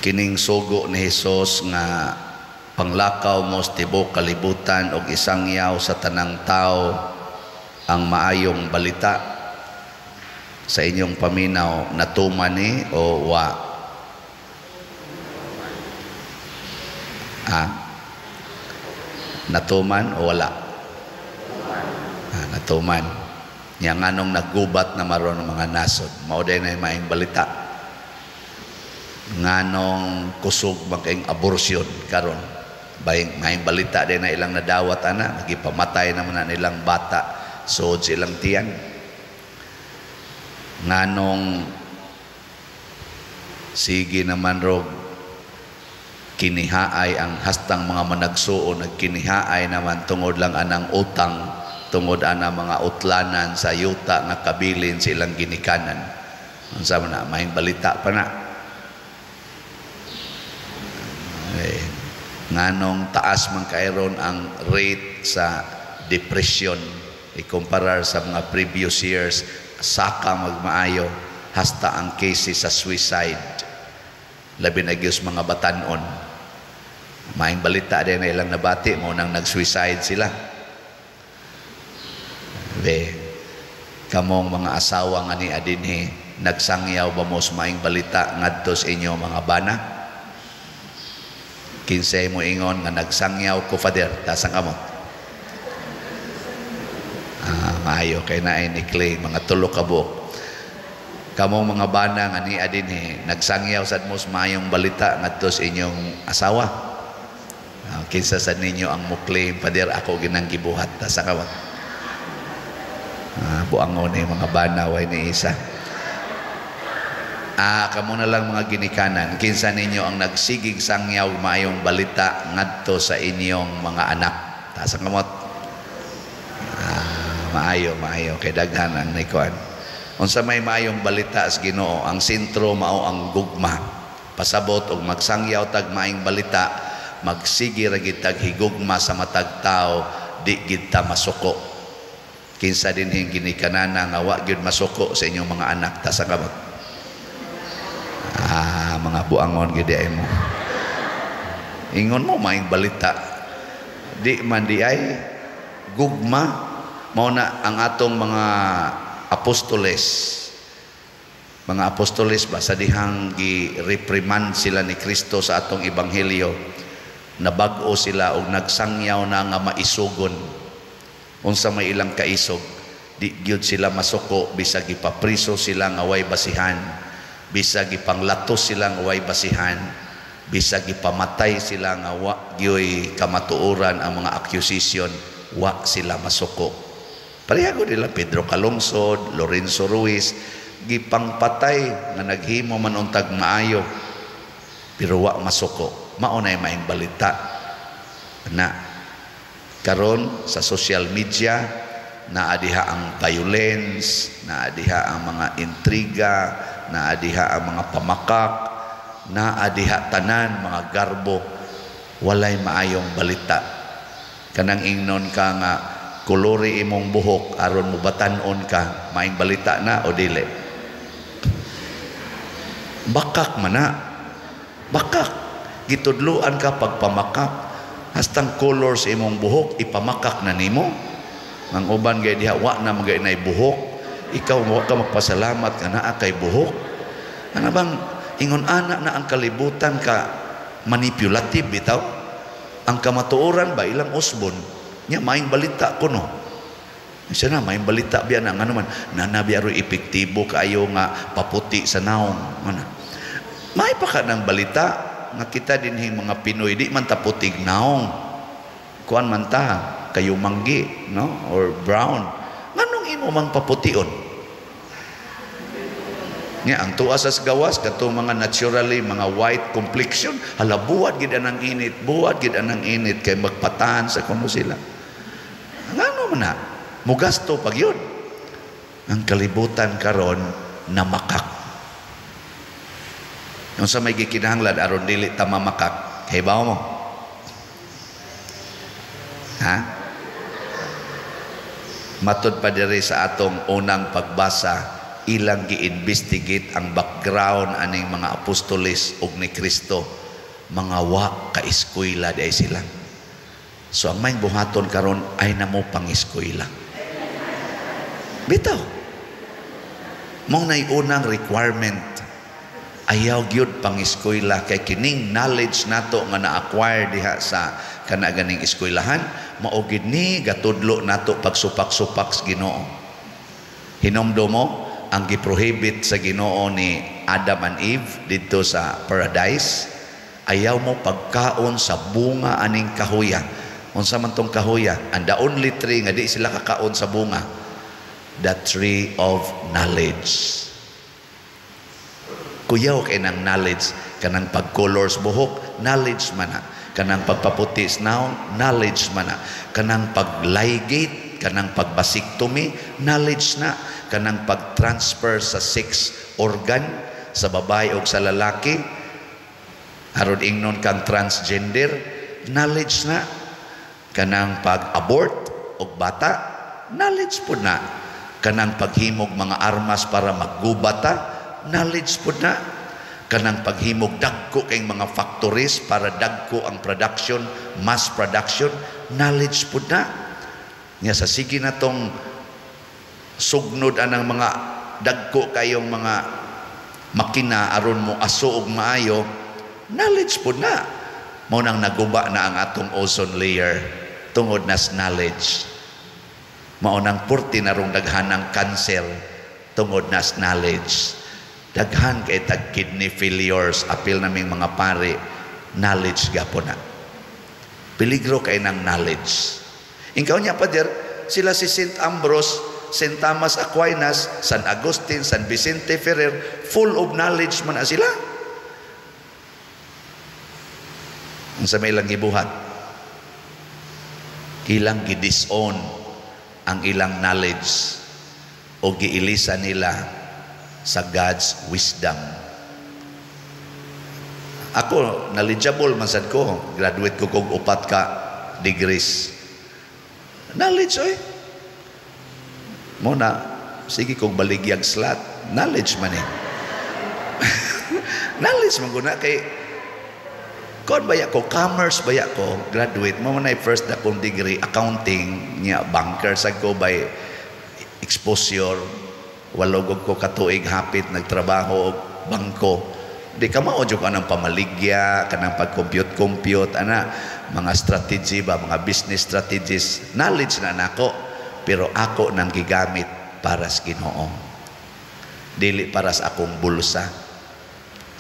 Kining sugo ni Hesus nga panglakaw mo sa tibuok kalibutan og isangyaw sa tanang tao ang maayong balita, sa inyong paminaw, natuman ni o wa? Ah, natuman o wala? Ah, natuman. Nya nganong naggubat na maron ang mga nasod? Mao day na maayong balita. Nganong kusog man kayong abortion karon? Bay maayong balita din na ilang nadawat ana, magipamatay naman na nilang bata suod sa ilang tiyan. Nganong sige naman rog kinihaay ang hastang mga managsuo, nagkinihaay naman tungod lang anang utang, tungod ana mga utlanan sa yuta nga kabilin sa ilang ginikanan? Unsa man na maayong balita pa na? Eh, nganong taas man kairon ang rate sa depression ikumparar sa mga previous years? Saka magmaayo hasta ang cases sa suicide, labi na gyud mga batanon. Maayong balita din na ilang nabati mo nang nag-suicide sila. Be, kamong mga asawa nga ni adinhi, nagsangyaw ba mo sa maayong balita ngadto sa inyo mga bana? Kinsay mo ingon nga nagsangyaw ko, Father? Taas ang kamot. Ah, maayo kay naay ni Clay mga tulo ka buok. Kamong mga bana nga ni adinhi, nagsangyaw sad mo sa maayong balita ngadto sa inyong asawa? Ah, kinsa sad ninyo ang mo-claim, "Father, ako ginang gibuhat"? Taas ang kamot. Ah, buangon ni mga bana, way ni isa. Ah, kamo na lang mga ginikanan, kinsa ninyo ang nagsigig sangyaw maayong balita ngadto sa inyong mga anak? Taas ang kamot. Ah, maayo, maayo kay daghan ang nikuan. Unsa may maayong balita sa Ginoo? Ang sentro mao ang gugma. Pasabot og magsangyaw tag maayong balita, magsige ra gid tag higugma sa matag tawo, di gid ta masuko. Kinsa dinhing ginikanana nga wa gyud masuko sa inyong mga anak? Taas ang kamot. Ah, mga buangon gid ay mo. Ingon mo maayong balita. Di man di ay gugma. Mao na ang atong mga apostoles. Mga apostoles ba, sa dihang gi-reprimand sila ni Kristo sa atong ebanghelyo, nabag-o sila og nagsangyaw na nga maisugon. Unsa may ilang kaisog, di gyud sila masuko bisag gipapriso sila nga way basihan, bisag gipanglatos sila nga way basihan, bisag gipamatay sila nga wa gyoy kamatuoran ang mga accusation, wa sila masuko. Pareha gud nila Pedro Calungsod, Lorenzo Ruiz, gipangpatay nga naghimo man untag maayo pero wa masuko. Mao nay maayong balita na karon sa social media, naa diha ang violence, naa diha ang mga intriga, naa diha ang mga pamakak, naa diha tanan mga garbo, walay maayong balita. Kanang ingnon ka nga kulori imong buhok aron mubatan-on ka, maayong balita na o dili? Bakak man na. Bakak. Gitudluan ka pagpamakak. Hastang color sa imong buhok ipamakak na nimo. Ang uban gay diha wa na magay nay buhok. Ikaw wa ka magpasalamat nga naa kay buhok. Ana bang ingon ana na ang kalibutan ka manipulative bitaw? Ang kamatuoran ba ilang usbon? Nya maayong balita kuno. Isa na maayong balita biya na ngano man nanabi aroy epektibo kaayo nga paputi sa naong. Ano? May pa ka ng balita nga kita dinhing mga Pinoy di man ta putig naong. Kuan man ta kayo manggi, no? Or brown. Nganong imo mang papution? Nya ang tuas sa gawas katong mga naturally mga white complexion, hala buwad gid anang init, buwad gid anang init kay magpatahan sa kuno sila. Ngano man na? Mugasto pag yun. Ang kalibutan karon namakak. Yung sa may gikinahanglan aron dili ta mamakak, hibaw mo? Ha? Matud pa diri sa atong unang pagbasa, Ilang gi-investigate ang background aning mga apostoles ug ni Kristo. Mga wa ka eskwela di sila. So ang may buhaton karon ay namo pang-eskwela. Bitaw. Mao nay unang requirement. Ayaw gyud pang-eskwela kay kining knowledge nato nga na-acquire diha sa kana ganing eskwelahan, mao gid ni gatudlo nato pagsupak-supak sa Ginoo. Hinumdum mo ang giprohibit sa Ginoo ni Adam and Eve didto sa paradise, ayaw mo pagkaon sa bunga aning kahuya. Unsa man tong kahuya? And the only tree nga di sila kakaon sa bunga, the tree of knowledge. Kuyaw kay nang knowledge, kanang pag-colors buhok, knowledge man na. Kanang pagpaputi sa nawong, knowledge man na. Kanang pag-ligate, kanang pag-vasectomy, knowledge na. Kanang pag-transfer sa sex organ sa babae o sa lalaki, aron ingnon kang transgender, knowledge na. Kanang pag-abort og bata, knowledge pud na. Kanang paghimog mga armas para maggubata, knowledge pud na. Kanang paghimog dagko kay mga factories para dagko ang production, mass production, knowledge pud na. Nya sa sige na tong sugnod anang mga dagko kayong mga makina aron mo aso og maayo, knowledge pud na. Mao nang naguba na ang atong ozone layer tungod nas knowledge. Mao nang purti na rong daghanang cancer tungod nas knowledge. Daghan kay tag kidney failures, apil naming mga pare, knowledge gapon na. Peligro kay nang knowledge. Inkaw niya, Pader, sila si Saint Ambrose, Saint Thomas Aquinas, San Agustin, San Vicente Ferrer, full of knowledge man na sila. Unsa may ilang gibuhat? Ilang gi-disown ang ilang knowledge o giilisa nila sa God's wisdom. Ako, knowledgeable man sad ko. Graduate ko kog 4 ka degrees. Knowledge, oy. Mo na, sige kog baligyag slot. Knowledge man eh. Knowledge man guna kay kon baya ko, commerce baya ko, graduate. Mo na first na kong degree, accounting, niya, banker sad ko by exposure. Walog ko katuig hapit nagtrabaho og bangko. Di ka mao jud kanang pamaligya, kanang pag-compute-compute, ana, mga strategy ba, mga business strategies, knowledge na nako, pero ako nang gigamit para sa Ginoo. Dili para sa akong bulsa.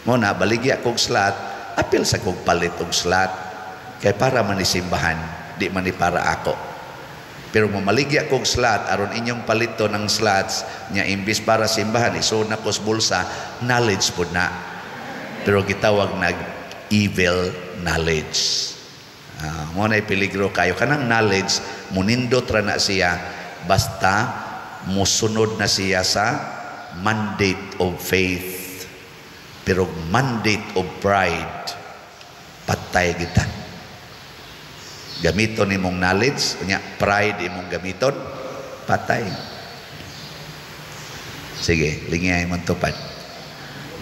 Mo na baligya kog slot, apil sa kog palit og slot kay para man ni simbahan, di man ni para ako. Pero mamaligya kog slot aron inyong palito ng slots nya imbis para simbahan isod na kos bulsa, knowledge pud na. Pero gitawag nag evil knowledge. Mo na peligro kayo kanang knowledge, munindot ra na siya basta musunod na siya sa mandate of faith. Pero mandate of pride, patay kita. Gamiton imong knowledge, nya pride imong gamiton, patay. Sige, lingay imong tupad.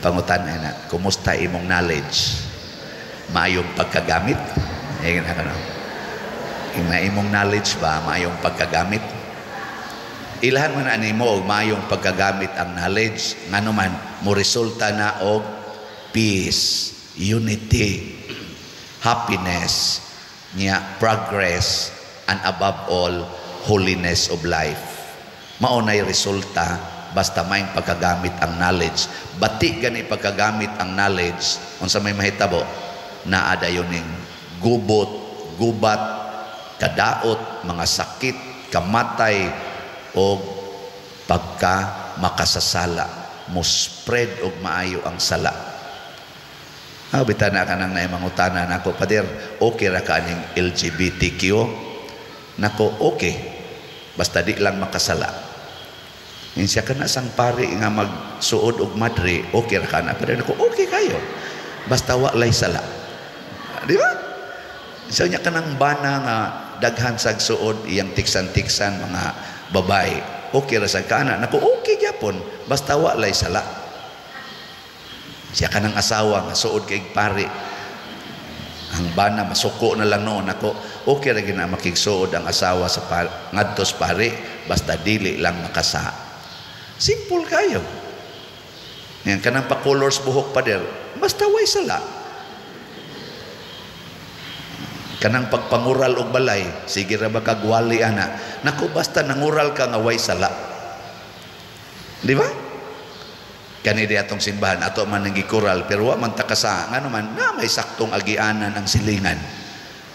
Pangutan na, kumusta imong knowledge? Maayong pagkagamit? Ayun na kano. Na imong knowledge ba, maayong pagkagamit? Ilahan man ani mo og maayong pagkagamit ang knowledge, ngano man mo resulta na og peace, unity, happiness, niya progress, and above all, holiness of life. Mao nay resulta basta maayong pagkagamit ang knowledge. Bati gani pagkagamit ang knowledge, unsa may mahitabo? Naa dayon ning gubot, gubat, kadaot, mga sakit, kamatay, o pagka makasasala, mo spread og maayo ang sala. Bita na ka nang naimangutana nako, Pader, okay ra ka aning LGBTQ? Nako, okay. Basta di lang makasala. Insiya ka na sang pari nga magsuod og madre, okay ra ka na. Pero nako, okay kayo. Basta wa lay sala. Di ba? Siya niya ka ng bana nga daghan sag suod, iyang tiksan-tiksan mga babae. Okay ra sa kana. Nako, okay gyapon. gyapon, basta wa lay sala. Siya kanang asawa nga suod kay pari. Ang bana masuko na lang noon ako. Okay ra gyud na makigsuod ang asawa sa ngadtos pari, basta dili lang makasa. Simple kayo. Yan kanang pa-colors buhok, pader, basta way sala. Kanang pagpangural og balay, sige ra ba kagwali ana. Nako, basta nangural ka nga way sala. Di ba? Kani di atong simbahan ato man nang gikural, pero wa man ta kasa, ngano man na may saktong agianan ang silingan.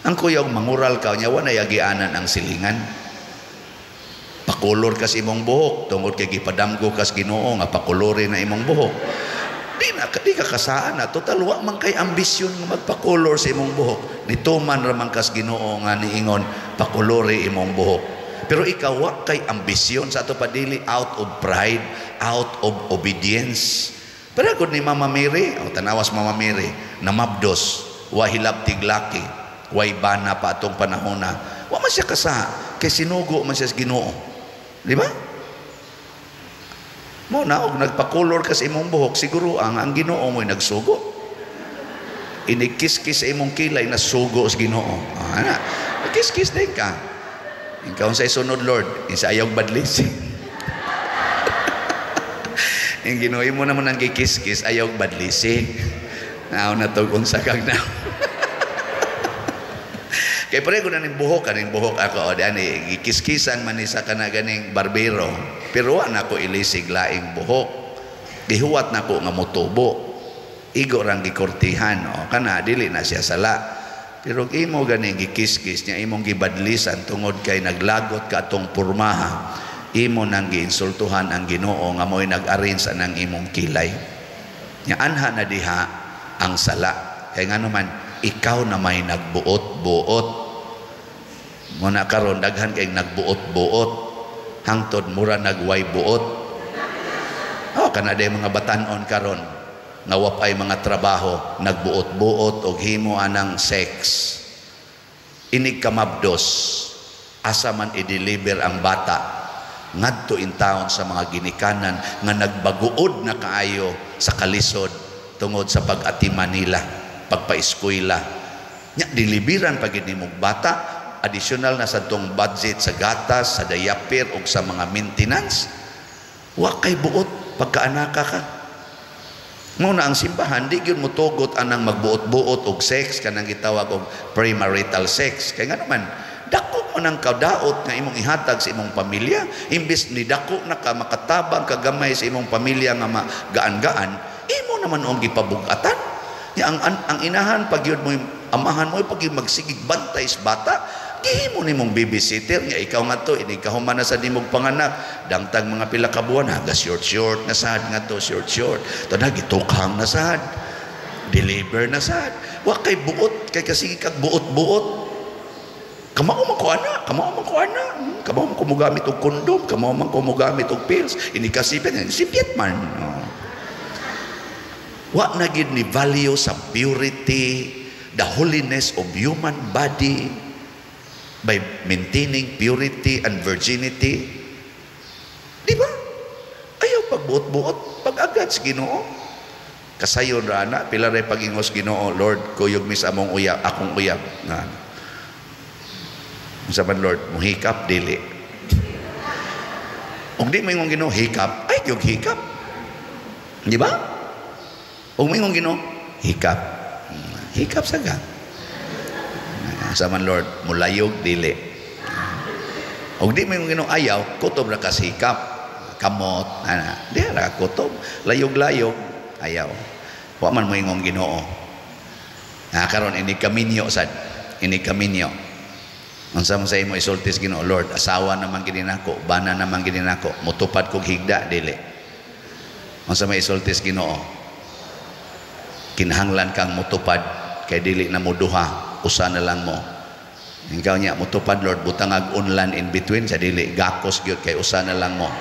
Ang kuyog mangural ka nya wa nay agianan ang silingan. Pakulor kas imong buhok tungod kay gipadamgo kas Ginoo nga pakulori na imong buhok. Di na di ka kasaan na total wa man kay ambisyon nga magpakulor sa imong buhok. Nituman ra man kas Ginoo nga niingon pakulori imong buhok. Pero ikaw wa kay ambisyon sa ato padili, out of pride, out of obedience. Pero gud ni Mama Mary, o tanawas Mama Mary, namabdos, wa hilab tiglaki, way bana pa atong panahona. Wa man siya kasa, kay sinugo man siya sa Ginoo. Di ba? Mo na og nagpakulor ka sa imong buhok, siguro ang Ginoo mo'y nagsugo. Inikiskis sa imong kilay, nasugo sa Ginoo. Ah, ana. Kiskis din ka. Ikaw sa isunod, Lord, isa ayaw badlis. Yung Ginoo mo naman ang gikiskis, ayaw badlisi. Nao na to kung sakag na. Kay pareho na ning buhok, kaning buhok ako, o di ani, gikiskisan man ni sa kana ganing barbero. Pero wa na ko ilisig laing buhok. Gihuwat na ko nga motubo. Igo rang gikortihan, o kana dili na siya sala. Pero imo ganing gikiskis niya, imong gibadlisan tungod kay naglagot ka atong pormaha, imo nang giinsultuhan ang Ginoo nga mo'y nag-arrange anang imong kilay. Nya anha na diha ang sala. Kay ngano man ikaw na may nagbuot-buot. Muna karon daghan kay nagbuot-buot hangtod mura nagway buot. Oh, kana day mga batan-on karon nga wapay mga trabaho, nagbuot-buot og himo anang sex. Inig kamabdos, asa man i-deliver ang bata ngadto in town sa mga ginikanan nga nagbaguod na kaayo sa kalisod tungod sa pag-atiman nila, pagpaeskwela. Nya deliveran pag nimong bata, additional na sa tong budget sa gatas, sa diaper ug sa mga maintenance. Wa kay buot pagkaanaka ka. Mao na ang simbahan di gyud motugot anang magbuot-buot og sex, kanang gitawag og premarital sex. Kay ngano man dako man ang kadaot nga imong ihatag sa imong pamilya, imbes ni dako na ka makatabang kagamay sa imong pamilya nga magaan-gaan, imo naman ang gipabugatan. Nya ang inahan pag yun mo, amahan mo pag magsigig bantay sa bata, gihimo nimong babysitter. Nga ikaw nga to ini kahuman na sa nimog panganak, dangtag mga pila ka buwan, haga short short na sad nga to, short short to na gitukhang na sad, deliver na sad. Wa kay buot kay kasigi kag buot-buot. Kamao man ko ana, kamao man ko ana, kamao man ko mogamit og kondom, kamao man ko mogamit og pills, ini kasipit, sipit man. Oh. Wa na gid ni value sa purity, the holiness of human body by maintaining purity and virginity. Di ba? Ayaw pagbuot-buot, pag-agad sa Ginoo. Kasayon ra na, pila ray pag-ingos Ginoo, Lord, kuyog mi sa among uyab, akong uyab. Na. Unsa man, Lord, muhikap dili. Ug di moingon Ginoo hikap, ay gyud hikap. Di ba? Ug moingon Ginoo hikap. Hikap saga. Unsa man, Lord, mulayog dili. Ug di moingon Ginoo ayaw, kutob ra kas hikap. Kamot ana, di ra kutob, layog-layog ayaw. Wa man moingon Ginoo. Na karon ini kaminyo sad, ini kaminyo. Unsa man sa imo isulti sa Ginoo, Lord, asawa naman gini nako, bana naman gini nako, mutupad kog higda dili. Unsa may isulti sa Ginoo? Kinahanglan kang mutupad kay dili na mo duha, usa na lang mo. Ikaw niya mutupad, Lord, butang ag unlan in between sa dili, gakos gyud kay usa na lang mo.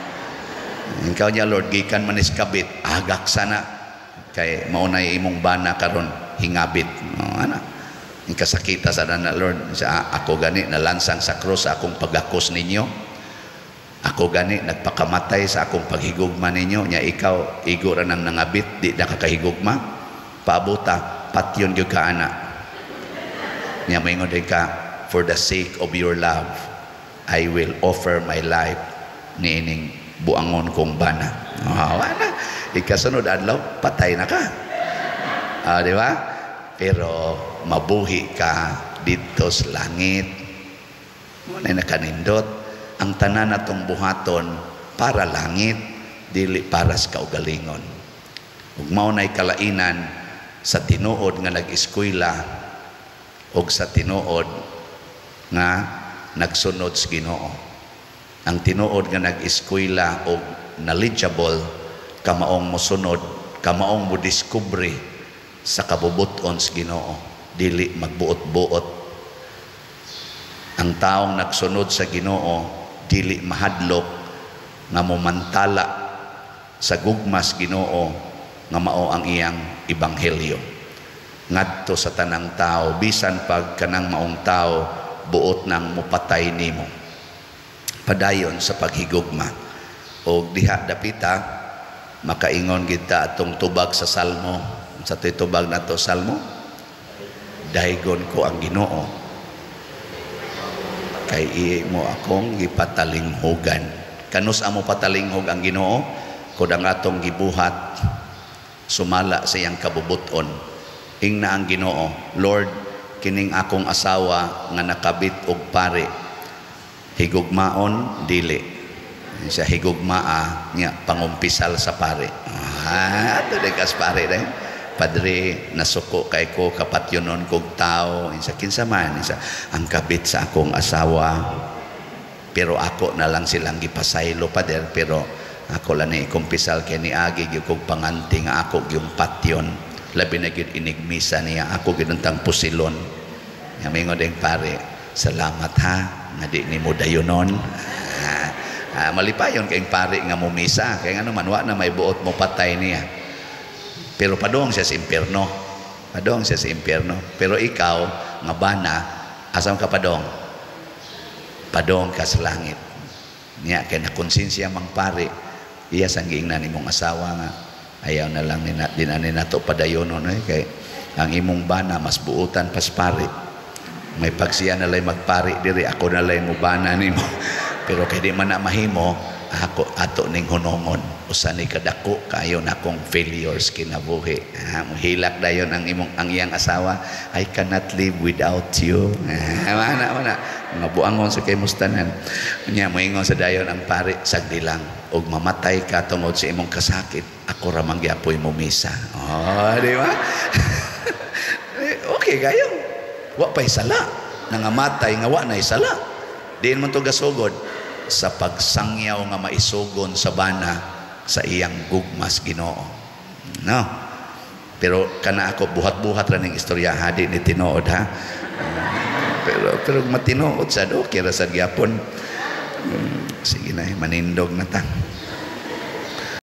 Ikaw niya, Lord, gikan manis kabit, agak sana kay mao na imong bana karon hingabit. Oh, ana. Kasakita sa dana, Lord, sa ako gani nalansang sa krus sa akong pagakos ninyo. Ako gani nagpakamatay sa akong paghigugma ninyo, nya ikaw igo ra nang nangabit, di na kakahigugma. Paabuta, patyon gyud ka ana. Nya moingon din ka, "For the sake of your love, I will offer my life niining buangon kong bana." Oh, ana. Ikasunod adlaw, patay na ka. Ah, di ba? Pero mabuhi ka didto sa langit. Mao na nakanindot ang tanan natong buhaton para langit, dili para sa kaugalingon. Ug mao nay kalainan sa tinuod nga nag-eskwela ug sa tinuod nga nagsunod sa Ginoo. Ang tinuod nga nag-eskwela og knowledgeable, kamaong mosunod, kamaong mo diskubre sa kabubuton sa Ginoo, dili magbuot-buot. Ang taong nagsunod sa Ginoo dili mahadlok nga momantala sa gugmas Ginoo nga mao ang iyang ebanghelyo ngadto sa tanang tao, bisan pag kanang maong tao buot nang mupatay nimo. Padayon sa paghigugma. Og diha dapita makaingon kita atong tubag sa Salmo. Sa to'y tubag nato Salmo, "Daygon ko ang Ginoo kay imo akong gipatalinghugan." Kanus amo patalinghog ang Ginoo? Kung ang atong gibuhat sumala sa iyang kabubuton. Ingna ang Ginoo, "Lord, kining akong asawa nga nakabit og pare, higugmaon dili siya higugmaa niya, pangumpisal sa pare." Ah, ato di kas pare dahil, "Padre, nasuko kay ko, kapatyonon kog tao." Isa, "Kinsa man?" Isa, "Ang kabit sa akong asawa, pero ako na lang silang gipasaylo, pader, pero ako lang ni ikumpisal kay niagi gyud kog panganti nga ako gyung patyon, labi na gyud inigmisa niya, ako gyud tang pusilon." Nga mingon ding pare, "Salamat ha nga di nimo dayonon." Ah, ah, malipayon kayong pare nga mumisa kay ngano man wa na may buot mo patay niya, pero padong siya sa impierno, padong siya sa impierno. Pero ikaw nga bana, asam ka padong? Padong ka sa langit niya kay nakonsensya mang pare. Iya sang giingnan imong asawa nga ayaw na lang nina, din ani nato padayonon eh, kay ang imong bana mas buutan pas pare. May pagsiya na lay magpari diri, ako na lay mo bana nimo. Pero kay di man na mahimo, ako ato ning hunongon. Usa ni kadako kayo na akong failures kinabuhi. Ah, mohilak dayon ang imong, ang iyang asawa, "I cannot live without you." Ah, mana mana mga buangon sa kay mustanan nya. Moingon sa dayon ang pare, "Sagdi lang, og mamatay ka tungod sa imong kasakit, ako ra man gyapoy mo misa." Oh, di ba? Eh, okay kayo, wa pa'y sala, nangamatay nga wa na'y sala. Diin man to gasugod? Sa pagsangyaw nga maisugon sa bana sa iyang gugmas Ginoo, no? Pero kana ako buhat-buhat ra ning istorya ha, di ni tinuod ha. Pero matinuod sad, okay ra sad gyapon. Sige na, manindog na ta.